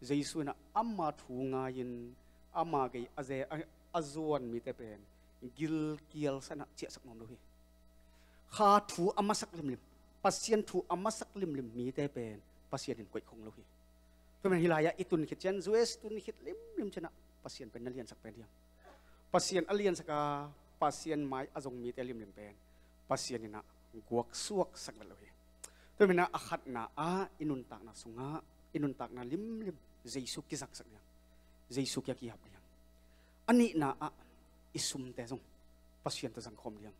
Jesu inah ama thu ngai-in ama gei a ze a, a zuan mite pen gilkial sanah ciahsak nuam lo hi. Kha thu a masak limlim Pasian thu a masak limlim mite pen Pasian in koih khong lo hi. Tua men hih lai-ah i tun khit cian U S tun khit limlim cianah Pasian pen na liansak pen hiam? Pasian a liansak a Pasian mai a zong mite limlim pen Pasian inah guaksuaksak vet lo hi. Tua menah a khatna ah i nuntakna sungah i nuntakna limlim Jesu kizangsak diang Jesu kia kihap diang. A nihna ah i sumte zong Pasian tawh zangkhawm diang.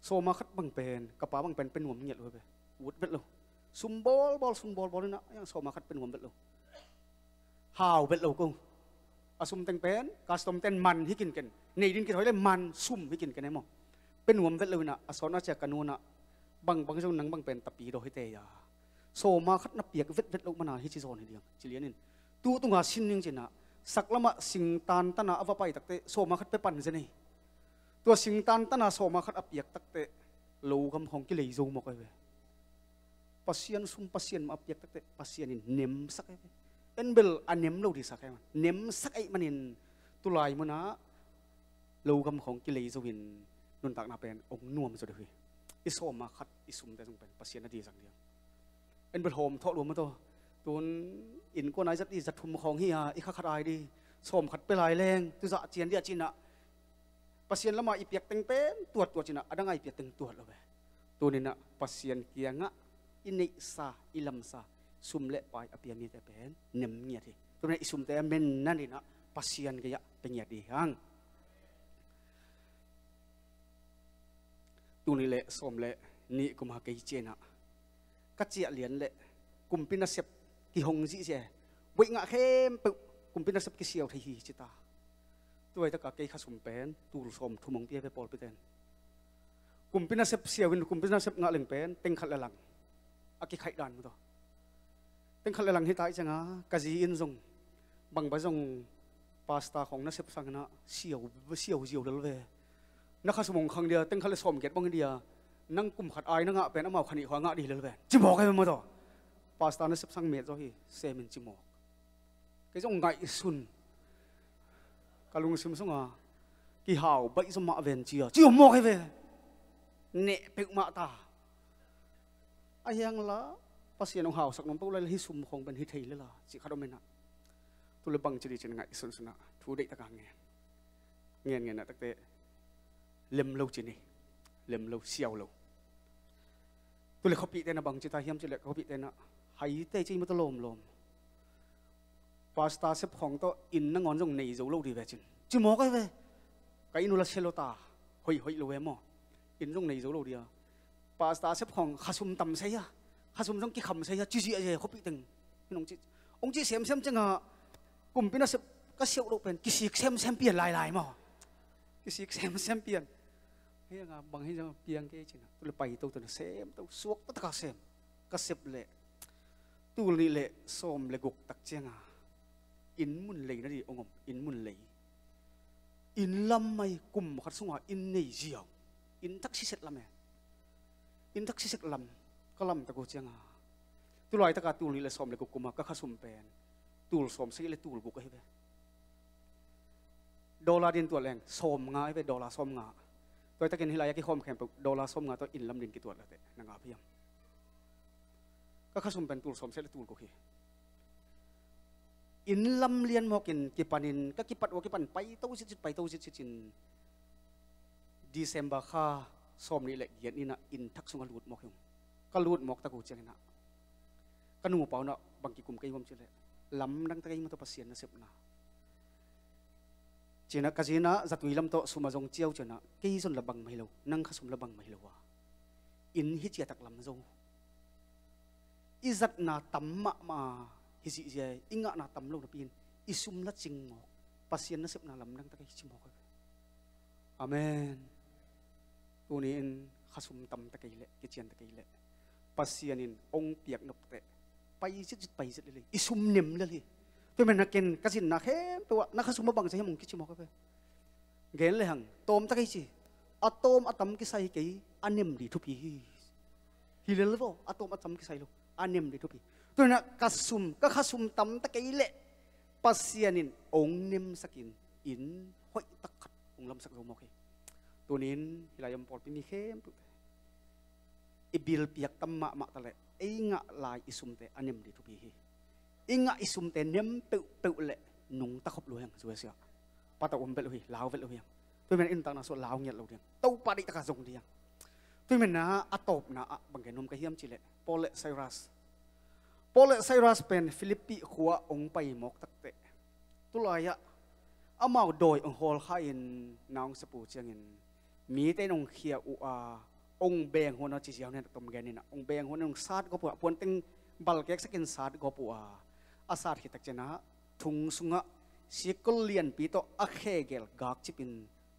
Sawma khat bang pen ka pa bang pen pe nuam ngiat lo hi ve. Ut vet lo. Sum bawlbawl sum bawlbawl inah a yang sawma khat pe nuam vet lo. Hau vet lo ko. A sum teng pen custom ten man hi kinken nei din kithawi le man sum hi kinken e maw. Pe nuam vet lo inah a sawn a cia ka nunah bang bang zong nang bang pen tapi daw hi te ya. Sawma khat na piak vetvet loh mana hi ci zawn hi diang ci lianin tu tunga sin ning cinah saklamah singtan tana a va pai takte sawma khat pe pan zen ei. Tua singtan tana sawma khat a piak takteh, lo gam khawng kilei zo mawk ahi ve. Pasian sum Pasian mah a piak takteh Pasian in nemsak ahi ve. En bel a nem lo dihsak ahi man, nemsak ahi manin tulai munah lo gam khawng kilei zo in nuntakna pen ong nuam zo deuh hi. I sawma khat i sumte zong pen Pasian a dihsak ding. En bel hawm thawh lua mataw. Tun innkuan ai zat dih, za thum khawng hi a, i kha khat ai dih, sawm khat pia lai leng tuzah cian dih a cinah Pasian lamah i piak teng pen tuat tuat cinah a dang ai piak teng tuat lo ve. Tuninah Pasian kiangah i neihsa, i lamsa, sum le pai a pia mite pen nem ngiat hi. Tuninah i sumte a men naninah Pasian gei-ah pia ngiat dih hang. Tuni le sawm le nih kuma kei cianah ka ciah lian le kumpi nasep kihong zihziah e. Buaih ngah khempeuh kumpi nasep kisiau thei hi cita. Tuaitaka kei khasum pen tul sawm thum hong pia ve pawlpiten. Kumpi nasep siau in kumpi nasep ngah leng pen tengkhat le lang a kikhaih dan mataw. Tengkhat le lang hita i cianga ka zi in zong bangbai zong pasta khawng nasep sanginah siau, siau ziau lel ve. Na khasum hong khang dia tengkhat le sawm giat bang hi dia, nang kum khat ai na ngah pen amau khanih khua ngah dih lel ve. Cimawk ahi ve mataw. Pasta nasep sang met zaw hi semin cimawk. Kei zong ngaihsun. Ka lungsim sunga kihau baih zaw mah ven cia ci om mawk hi ve. Neh peuhmah ta. A hiang la Pasian hong hausak nuam peuh lai la hi sum khawng pen hi thei lela cih khat om inah. Tule bang ci dih cin ngaihsun sunah thu deihtaka ngen. Ngen ngen ah takte lem lo ci ni. Lem lo, siau lo. Tule khuapihte na bang cita hiam cileh khuapihte na haite ci mata lawmlawm. Pasta sep khawng tawh inn nangawn zong nei zo lo dih ve cin. Cimawk ahi ve. Ka inn uh la sia lo ta. Hoih hoih lo ve maw. Inn zong nei zo lo dih a. Pasta sep khawng khasum tam sei a. Khasum zong kikham sei a. Ci ziahziah khuapih teng. Hong cih semsem ciangah kumpi nasep ka siauh loh pen kisik semsem pian lailai maw. Kisik semsem pian. Hianga bang hi zong piang kei cina. Tule paito tuna semto suak tataka sem. Ka sep leh tul nih le sawm le guk tak cianga inn mun lei na dih ong om, inn mun lei. Inn lam mai kum khat sunga inn nei ziau. Inn thak siset lam e. Inn thak siset lam ka lamtak uh cianga tulaitaka tul nih le sawm le guk kuma ka khasum pen tul sawm sagih le tul guk ahi ve. Dollar din tuat leng sawm nga ahi ve, dollar sawm nga. Tuaitakin hilai a kikhawm khempeuh dollar sawm nga tawh inn lam din kituat lateh na ngap hiam? Ka khasum pen tul sawm sagih le tul guk hi. Inn lam lian mawkin kipanin ka kipat ua kipan paito zitsit paito zitsit in December kha sawm nih le giat ninah inn thak sungah lut mawk hi ung. Ka lut mawk tak uh cianginah ka nupa unah bang kikum kei huam cileh lamdang ta kei mata Pasian nasepna. Cinah ka zinah zatui lam tawh sum a zong ciau cinah kei zon la bang mai lo, nang khasum la bang mai lo a. Inn hi ciatak lam zo. I zatna tam mahmah hi zihziah i ngahna tam lo napi in i sum la cing mawk. Pasian nasepna lamdang ta kei ci mawk ahi ve. Amen. Tuni in khasum tam ta kei leh kician ta kei leh Pasian in ong piak nopteh pai zitsit pai zit lel hi. I sum nem lel hi. Tua men nakin ka zinna khempeuh ah na khasum a bangzah hiam ong kici mawk ahi ve. Gen lehang tawm ta kei ci. A tawm a tam kisai kei, a nem dih thupi hi. Hi lel vaw, a tawm a tam kisai lo, a nem dih thupi. Tuinah ka sum, ka khasum tam ta kei leh Pasian in ong nemsakin inn hoih tak khat ong lamsak zo mawk hi. Tunin hilai om pawlpi mi khempeuh i bilpiak tam mahmah taleh ei ngah lai i sumte a nem dih thupi hi. I ngah i sumte nem peuhpeuh leh nungta khop lua hiang zuasia. Patau om velh uh hi, lau velh uh hiang. Tuimen in takna suah lau ngiat lo diang. Topa deihtaka zong diang. Tuimenna a tawpna ah bang gen nuam ka hiam cileh Paul le Silas. Paul le Silas pen Philippi khua ong pai mawk takteh tulai-ah amau dawi ong hawlkha in na ong sapu ciangin mite in ong khia uh a, ong beng huan a ci ziau nen a tom gen inah ong beng huan in ong sat gawp uh a, puanteng balkeksakin sat gawp uh a, a sat khit tak cianah thung sungah sikkol lianpi tawh a khegel gakcipin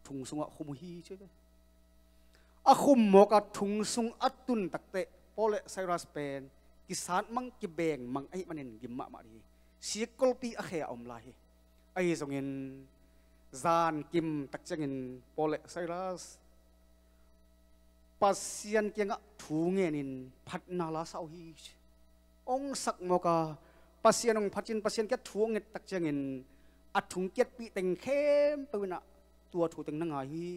thung sungah khum uh hi ci ve. A khum mawka thung sung a tun takteh Paul le Silas pen kisat mang kibeng mang ahi manin gim mahmah dih hi. Sikkolpi a khe a om lai hi. Ahi zongin Zan kim tak ciangin Paul le Silas Pasian kiangah thu ngenin phatna la sa uh hi. Ong sak mawk a, Pasian ong phat cin Pasian kiang thu ong nget tak ciangin a thung kiatpih teng khempeuh inah tua thu teng na ngai hi.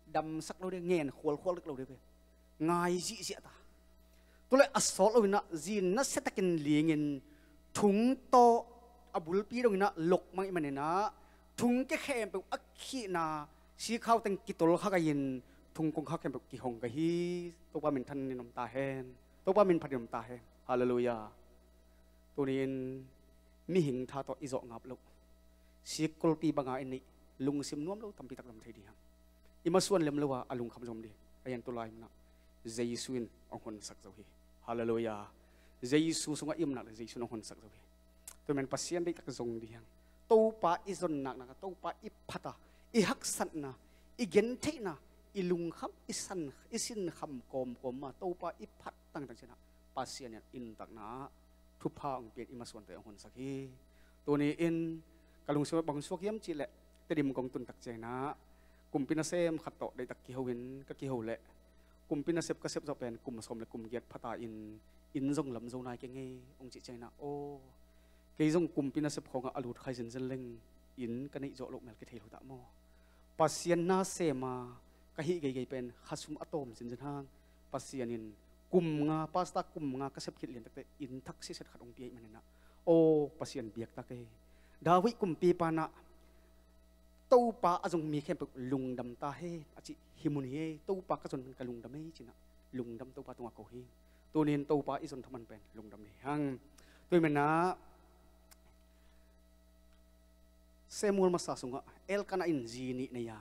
Damsak lo ding, ngen khualkhual dek lo ding ve. Ngai zihziah ta. Tuleh a sawt lo inah zin nasia takin lingin thung tawh a bulpi dong inah lok mang ih maninah thung kia khempeuh a khihna sikhau teng kitol kha gai-in thung kongkhak khempeuh kihong gai hi. Topa min thanin om ta hen. Topa min phatin om ta hen. Halleluiah. Tuni-in mihing tha tawh i zawh ngap loh, sikkulpi banga i neih lungsim nuam lo tampi tak lam thei ding hang. I masuan lem lo a, a lungkham zom ding. A hian tulai munah Jesu in hong honsak zo hi. Halleluiah. Jesu sungah i om nak le Jesu in hong honsak zo hi. Tua man Pasian deihtak zong ding hang. Topa i zon naknak a, Topa i phat a, i haksatna, i gentheihna, i lungkham, i san, i sinkham kawmkawm a Topa i phat tangtang cinah Pasian in i nuntakna ah thupha hong pian i masuante hong honsak hi. Tuni-in ka lungsim ah bang suak hiam cihleh, Tedim kong tun tak cianginah kumpi nasem khat tawh deihtak kiho in ka kiho leh kumpi nasep ka sep zawh pen kum sawm le kum giat phata in inn zong lam zo nai kei ngei hong cih cianginah aw, kei zong kumpi nasep khawngah a lut khai zenzen leng inn ka neih zawh loh mel kithei lo dah maw? Pasian nasem a ka hih geigei pen khasum a tawm zenzen hang Pasian in kum nga, pasta kum nga ka sep khit lian takte inn thak siset khat hong pia ih maninah aw, Pasian biak ta kei. David kumpipa nah Topa a zong mi khempeuh lungdam ta hen a cih hi mun hi ei. Topa ka zon ka lungdam ei cinah lungdam Topa tungah ko hi. Tuni-in Topa i zon thaman pen lungdam ni hang. Tua ih manah Samuel masa sungah Elkanah in zi nih nei a,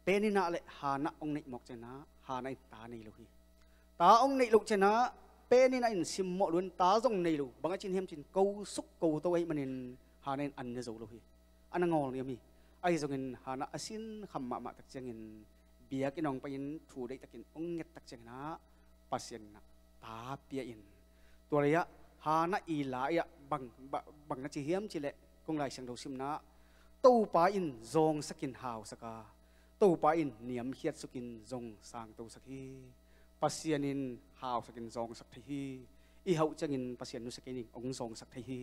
Peninnah le Hannah hong neih mawk cianah Hannah in ta nei lo hi. Ta hong neih loh cianah Peninnah in simmawh lo in ta zong nei lo. Bang a cin hiam cin ko suk ko to ahih manin Hannah in an ne zo lo hi. A na ngawl niam hi. Ahi zongin Hannah a sinkham mahmah tak ciangin biakinn hong pai-in thu deihtakin hong nget tak cianginah Pasian inah ta pia in tua lei-ah Hannah i lai-ah bang, ba-, bang na ci hiam cihleh kong Lai Siangtho simnah Topa in zawngsakin hausak a, Topa in niamkhiat sukin zong sangtosak hi. Pasian in hausakin zawngsak thei hi. I hauh ciangin Pasian nusia kei ning, hong zawngsak thei hi.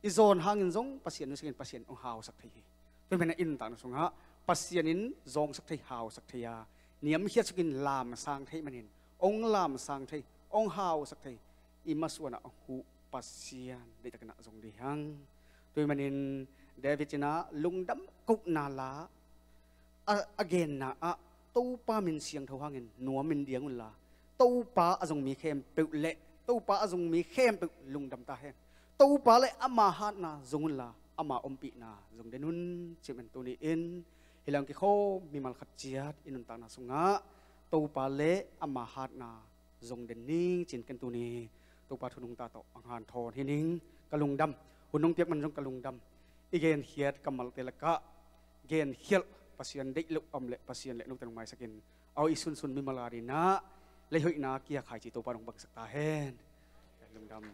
I zawn hangin zong Pasian nusia kei ning, Pasian hong hausak thei hi. Tua ih manah i nuntakna sungah Pasian in zawngsak thei, hausak thei a, niamkhiat sukin lamsang thei manin hong lamsang thei, hong hausak thei, i masuanah hong huh Pasian deihtakinah zong ding hang. Tua ih manin David cinah lungdam kohna la a, a genna ah Topa min siangtho hangin nuamin diang unla, Topa a zong mi khempeuh le Topa a zong mi khempeuh lungdam ta hen. Topa le ama hatna zong unla ama ompihna zong den un. Cih man tuni-in hi lang kikhawm mimal khat ciat i nuntakna sungah Topa le ama hatna zong den ning cin ken tuni Topa thu nungta tawh hong hanthawn hi ning. Ka lungdam. Hun hong piak man zong ka lungdam. I genkhiat kammalte lakah genkhialh Pasian deih loh om le Pasian le note nong maisakin aw i sunsun mimal a dinah leihoihna kia khaici Topa nong bangsak ta hen. Lungdam.